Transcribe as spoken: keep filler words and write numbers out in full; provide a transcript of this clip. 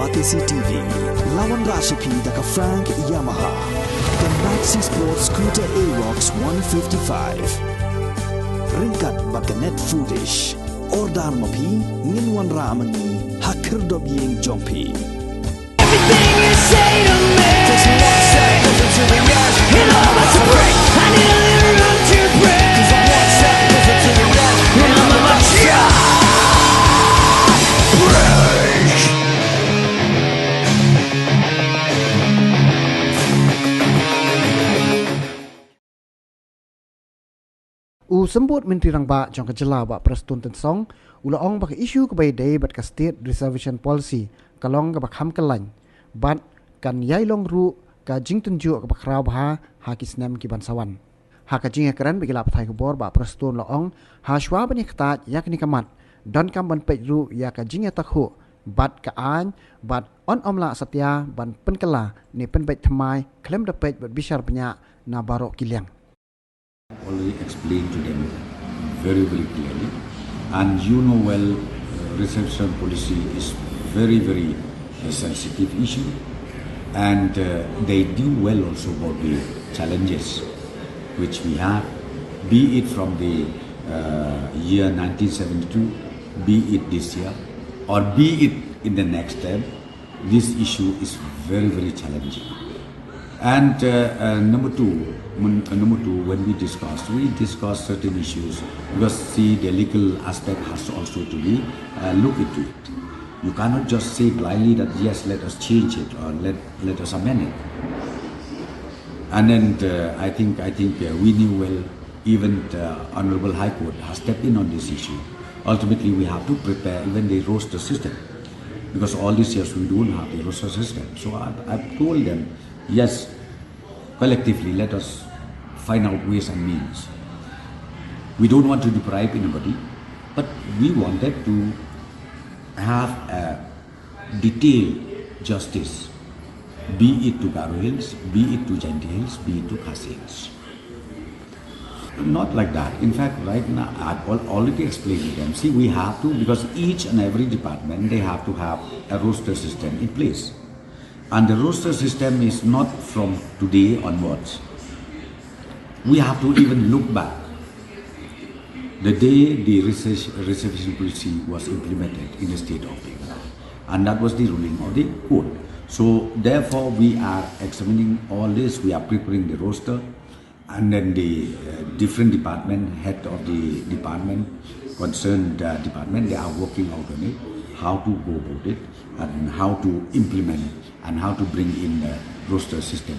Batesi T V, la wanrah sha phi da ka Frank Yamaha, ka Maxi Sport Scooter Aerox one fifty-five. Ryngkat bad ka Net Foodish. Order ma phi, ngin wanrah ma ngi ha khyrdop ïing jong phi. Everything you say to me, it all must break. I nearly run to break. And I'm about to break. U Symbud Myntri Rangbah jong ka jylla, Bah Prestone Tynsong, u la ong ba ka issue kaba ïadei bad ka State Reservation Policy ka long kaba kham kyllain bad kan ïai long ruh ka jingtynjuh kaba khraw bha ha ki snem ki ban sa wan. Ha ka jingïakren bad ki lad pathai khubor, Bah Prestone la ong, ha shuwa ban ïa kata ïa kane ka mat, donkam ban peit ruh ïa ka jingïatakhuh bad ka aiñ bad yn ym lah satia ban pynkylla ne pynbeit thymmai khlem da peit bad bishar bniah na baroh ki liang. Already explained to them very, very clearly. And you know well, uh, reservation policy is very, very a sensitive issue. And uh, they knew well also about the challenges which we have, be it from the uh, year nineteen seventy-two, be it this year, or be it in the next term. This issue is very, very challenging. And uh, uh, number two, when, uh, number two, when we discuss, we discuss certain issues because, see, the legal aspect has also to be uh, looked into it. You cannot just say blindly that, "Yes, let us change it or let, let us amend it." And then uh, I think, I think uh, we knew well, even the Honorable High Court has stepped in on this issue. Ultimately, we have to prepare even the roster system, because all these years we don't have the roster system. So I, I've told them, "Yes, collectively, let us find out ways and means." We don't want to deprive anybody, but we wanted to have a detailed justice, be it to Garo Hills, be it to Jaintia Hills, be it to Khasi Hills. Not like that. In fact, right now, I've al- already explained to them. See, we have to, because each and every department, they have to have a roster system in place. And the roster system is not from today onwards. We have to even look back the day the reservation policy was implemented in the state of Meghalaya. And that was the ruling of the court. So therefore, we are examining all this. We are preparing the roster, and then the uh, different department, head of the department, concerned uh, department, they are working out on it, how to go about it, and how to implement and how to bring in the roster system.